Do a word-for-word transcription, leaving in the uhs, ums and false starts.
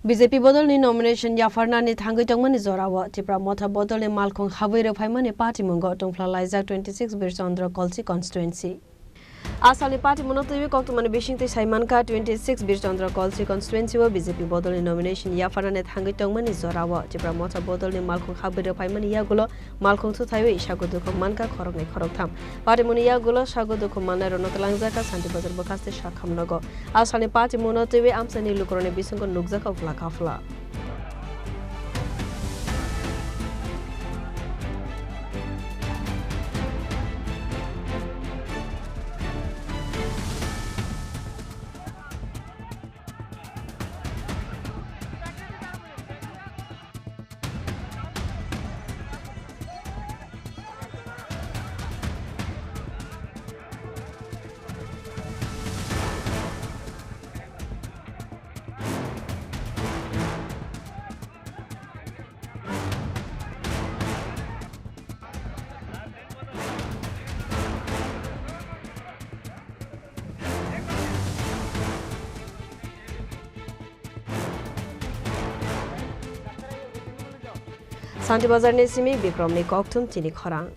B J P bodolni nomination yapharnani thangwi tongmani jorao Tipra Motha bodolni malkhung habwi rwphaimani patimungo tongphlalaijak twenty six Birchandra Kolsi constituency. A salni patimungno twiwi koktwmani bisingtwi saimankha, twenty six Birchandra Kolsi constituency o B J P bodolni nomination yapharnani thangwi tongmani jorao Tipra Motha bodolni malkhung habwi rwphaimani yagulo malkhung thuthaiwi sago dukhu mankha khoroknwi khoroktham. Patimungni yagulo sago dukhu mannairokno twlangjakha Santi Bazar bwkhaste sakhamnogo. A salni patimungno twiwi amchaini lukurokni bisingo nukjakha uphla kaphla. Santi Bazarni simi Bikromni kokthum chini khorang.